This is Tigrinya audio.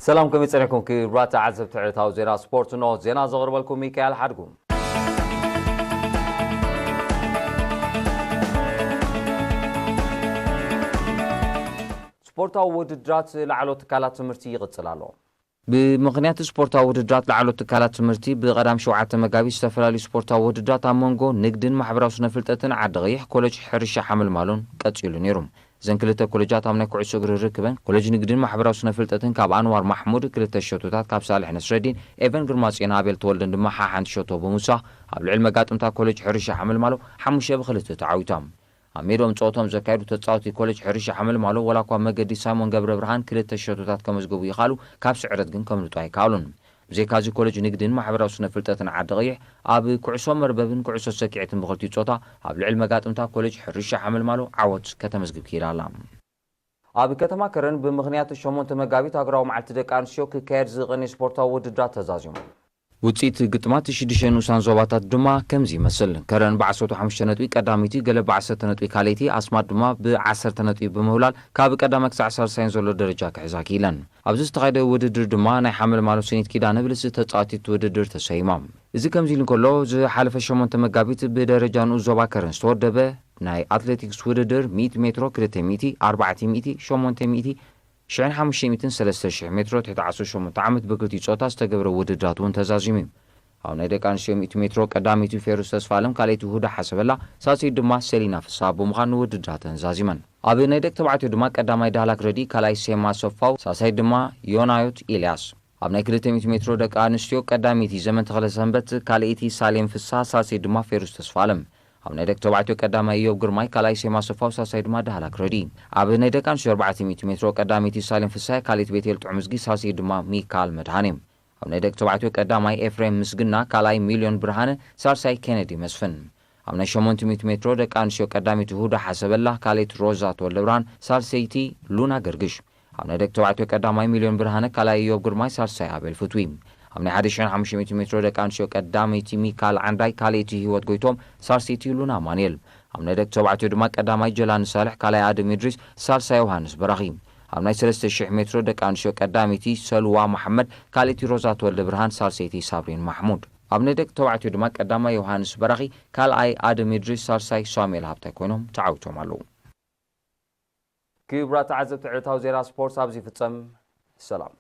ሰላም፣ ከመይ ጸኒሕኩም ክቡራት ተዓዘብቲ ዕለታዊ ዜና ስፖርት? እንሆ ዜና ዘቕርበልኩም ሚካኤል ሓድጉ። ስፖርታዊ ውድድራት ላዕለዎት ትካላት ትምህርቲ ይቕጽል ኣሎ። ብምኽንያት ስፖርታዊ ውድድራት ላዕለዎት ትካላት ትምህርቲ ብቐዳም ሸውዓተ መጋቢት ዝተፈላለዩ ስፖርታዊ ውድድራት ኣብ መንጎ ንግድን ማሕበራዊ ስነ ፍልጠትን ዓዲ ቐይሕ ኮሌጅ ሕርሻ ሓመልማሎን ቀጺሉ ነይሩ። እዘን ክልተ ኮሌጃት ኣብ ናይ ኩዕሶ እግሪ ርክበን ኮሌጅ ንግድን ማሕበራዊ ስነ ፍልጠትን ካብ ኣንዋር ማሕሙድ ክልተ ሸቶታት፣ ካብ ሳልሕ ነስረዲን ኤቨን ግርማጽዮን ኣቤል ተወልደን ድማ ሓሓንቲ ሸቶ ብምውሳኽ ኣብ ልዕሊ መጋጥምታ ኮሌጅ ሕርሻ ሓመልማሎ ሓሙሽተ ብክልተ ተዓዊታ። ኣብ ሜድኦም ጸወቶም ዘካየዱ ተጻወቲ ኮሌጅ ሕርሻ ሓመልማሎ ወላ እኳ መገዲ ሳይሞን ገብረ ብርሃን ክልተ ሸቶታት ከመዝግቡ ይኽኣሉ፣ ካብ ስዕረት ግን ከምልጡ ኣይከኣሉን። ብዘይካዚ ኮሌጅ ንግድን ማሕበራዊ ስነ ፍልጠትን ዓዲ ቐይሕ ኣብ ኩዕሶ መርበብን ኩዕሶ ሰኪዐትን ብክልቲኡ ጾታ ኣብ ልዕሊ መጋጥምታ ኮሌጅ ሕርሻ ሓመልማሎ ዓወት ከተመዝግብ ክኢላ ኣላ። ኣብ ከተማ ከረን ብምኽንያት ሸሞንተ መጋቢት ሃገራዊ መዓልቲ ደቂ ኣንስትዮ ክካየድ ዝቐነየ ስፖርታዊ ውድድራት ተዛዚሙ። ውጽኢት ግጥማት ሽዱሽተ ንኡሳን ዞባታት ድማ ከምዚ ይመስል። ከረን ብዓሰርተ ሓሙሽተ ነጥቢ ቀዳመይቲ፣ ገለብ ብዓሰርተ ነጥቢ ካልኣይቲ፣ ኣስማት ድማ ብዓሰርተ ነጥቢ ብምውላል ካብ ቀዳማይ ክሳዕ ሳልሳይን ዘሎ ደረጃ ክሕዛ ክኢለን። ኣብዚ ዝተኻየደ ውድድር ድማ ናይ ሓመልማሎ ስኒት ኪዳነ ብልጽቲ ተጻዋቲት ውድድር ተሰይማ። እዚ ከምዚ ኢሉ እንከሎ፣ ዝሓለፈ ሸሞንተ መጋቢት ብደረጃ ንኡስ ዞባ ከረን ዝተወደበ ናይ ኣትሌቲክስ ውድድር ሚእቲ ሜትሮ፣ ክልተ ሚእቲ፣ ኣርባዕተ ሚእቲ፣ ሸሞንተ ሚእቲ፣ ሽሕን ሓሙሽተ ሚእትን ሰለስተ ሽሕ ሜትሮ ትሕቲ ዓሰርተ ሸሞንተ ዓመት ብክልቲኡ ጾታ ዝተገብረ ውድድራት እውን ተዛዚሙ እዩ። ኣብ ናይ ደቂ ኣንስትዮ ሚእቲ ሜትሮ ቀዳመይቲ ፌሩስ ተስፋለም፣ ካልኣይቲ ይሁዳ ሓሰበላ፣ ሳልሰይቲ ድማ ሰሊና ፍስሃ ብምዃን ንውድድራተን ዛዚመን። ኣብ ናይ ደቂ ተባዕትዮ ድማ ቀዳማይ ዳህላክ ረዲ፣ ካልኣይ ሴማ ሰፋው፣ ሳልሳይ ድማ ዮናዮት ኢልያስ። ኣብ ናይ ክልተ ሚእቲ ሜትሮ ደቂ ኣንስትዮ ቀዳመይቲ ዘመን ተኽለ ሰንበት፣ ካልኣይቲ ሳሌም ፍስሃ፣ ሳልሰይቲ ድማ ፌሩስ ተስፋለም። ኣብ ናይ ደቂ ተባዕትዮ ቀዳማይ ኢዮብ ግርማይ፣ ካልኣይ ሴማ ሰፋው፣ ሳልሳይ ድማ ዳህላክ ረዲ። ኣብ ናይ ደቂ ኣንስትዮ ኣርባዕተ ሚእቲ ሜትሮ ቀዳመይቲ ሳሌም ፍስሃ፣ ካልኣይቲ ቤቴል ጥዑምዝጊ፣ ሳልሰይቲ ድማ ሚካል መድሃኔ። ኣብ ናይ ደቂ ተባዕትዮ ቀዳማይ ኤፍሬም ምስግና፣ ካልኣይ ሚልዮን ብርሃነ፣ ሳልሳይ ኬነዲ መስፍን። ኣብ ናይ ሸሞንተ ሚእቲ ሜትሮ ደቂ ኣንስትዮ ቀዳመይቲ ሁዳ ሓሰበላ፣ ካልኣይቲ ሮዛ ተወልደብርሃን፣ ሳልሰይቲ ሉና ገርግሽ። ኣብ ናይ ደቂ ተባዕትዮ ቀዳማይ ሚልዮን ብርሃነ፣ ካልኣይ ኢዮብ ግርማይ፣ ሳልሳይ ኣቤል ፍትዊ። ኣብ ናይ ሓደ ሽሕን ሓሙሽተ ሚእቲ ሜትሮ ደቂ ኣንስትዮ ቀዳመይቲ ሚካል ዓንዳይ፣ ካልኣይቲ ህይወት ጎይቶም፣ ሳልሰይቲ ሉና ኣማኑኤል። ኣብ ናይ ደቂ ተባዕትዮ ድማ ቀዳማይ ጀላኒ ሳልሕ፣ ካልኣይ ኣደም ኢድሪስ፣ ሳልሳይ ዮሃንስ በራኺ። ኣብ ናይ ሰለስተ ሽሕ ሜትሮ ደቂ ኣንስትዮ ቀዳመይቲ ሰልዋ መሓመድ፣ ካልኣይቲ ሮዛ ተወልደ ብርሃን፣ ሳልሰይቲ ሳብሪን ማሕሙድ። ኣብ ናይ ደቂ ተባዕትዮ ድማ ቀዳማይ ዮሃንስ በራኺ፣ ካልኣይ ኣደም ኢድሪስ፣ ሳልሳይ ሳሙኤል ሃብታይ ኮይኖም ተዓዊቶም ኣለዉ። ክቡራት ተዓዘብቲ፣ ዕለታዊ ዜና ስፖርት ኣብዚ ይፍጸም። ሰላም።